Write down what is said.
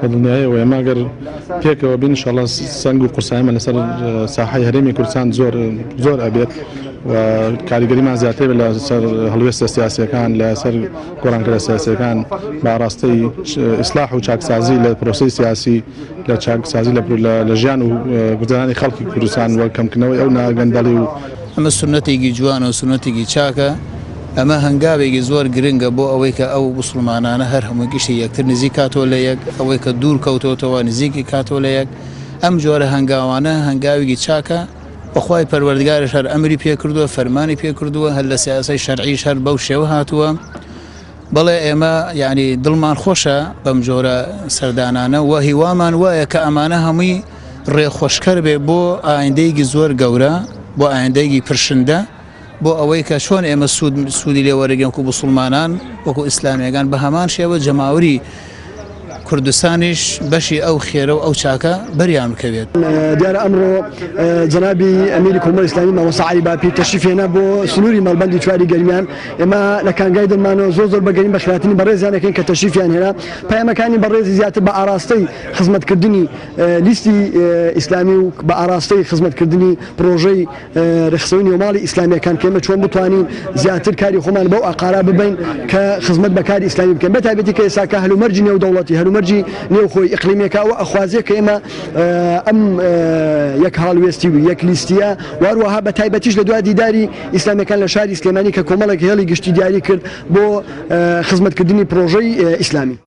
بە دڵنیایەوە ئێمە گەر پێکەوە بین ئینشاڵڵا سەنگ و قورساییمان لەسەر ساحەی هەرێمی کوردستان زۆر زۆر ئەبێت و کاریگەریمان زیاتر بێت لەسەر هەڵوێستە سیاسیەکان لەسەر گۆڕانکەرە سیاسیەکان بە ئاراستەی ئیسلاح و چاکسازی لە پرۆسەی سیاسی لە چاکسازی لە ژیان و گوزەرانی خەڵکی کوردستان و کەمکردنەوەی ئەو ناگەندەڵی و ئەمە سوننەتێکی جوانە و سوننەتێکی چاکە، ئەمە هەنگاوێکی زۆر گرنگە بۆ ئەوەی کە ئەو موسڵمانانە هەر هەمووی گشتی یەکتر نزیک کاتەوە لە یەک، ئەوەی کە دوور کەوتۆتەوە نزیکی کاتەوە لە یەک، ئەم جۆرە هەنگاوانە هەنگاوێکی چاکە، وە خوای پەروەردگاریش هەر ئەمری پێ کردووە، فەرمانی پێ کردووە، هەر لە سیاسەی شەرعیش هەر بەو شێوە هاتووە. بەڵێ ئێمە یانی دڵمان خۆشە بەم جۆرە سەردانانە و هیوامان وایە کە ئەمانە هەمووی ڕێخۆشکەر بێ بۆ ئایندەیەکی زۆر گەورە بۆ ئایندەیەکی پرشندە بۆ ئەوەی کە چۆن ئێمە سوود سوودی لێ وەرەگرین وەکو بسوڵمانان وەکو ئیسلامیەکان بە هەمان شێوە جەماوری کوردستانیش بەشی ئەو خێرە و ئەو چاکە بەریان بکەوێت. دیارە ئەمڕۆ جەنابی ئەمیری کۆمەڵی ئیسلامی مامۆستا عەلی باپیر تەشریف هێنا بۆ سنووری مەڵبەندی چواری گەرمیان. ئێمە لە کانگای دڵمانەوە زۆر زۆر بە گەرمی بەخێرهاتنی بەڕێزیان ئەکەین کە تەشریفیان هێنا. پەیامەکانی بەڕێزی زیاتر بە ئاراستەی خزمەتکردنی لیستی ئیسلامی و بە ئاراستەی خزمەتکردنی پڕۆژەی رێکخستنەوەی نێوماڵی ئیسلامییەکان کە ئێمە چۆن بتوانین زیاتر کاری خۆمان بەو ئاقارە ببەین کە خزمەت بە کاری ئیسلامی بکەین بە تایبەتی کە ئێستا کە هەلومەرجی نێودەوڵەتی هەلومەرجی نێوخۆی ئیقلیمیەکە ئەوە ئەخوازێ کە ئێمە ئەم یەک هەڵوێستی و یەک لیستیە و هەروەها بە تایبەتیش لە دوا دیداری ئیسلامیەکان لە شاری سلێمانی کە کۆمەڵێک هێڵی گشتی دیاری کرد بۆ خزمەتکردنی پرۆژەی ئیسلامی.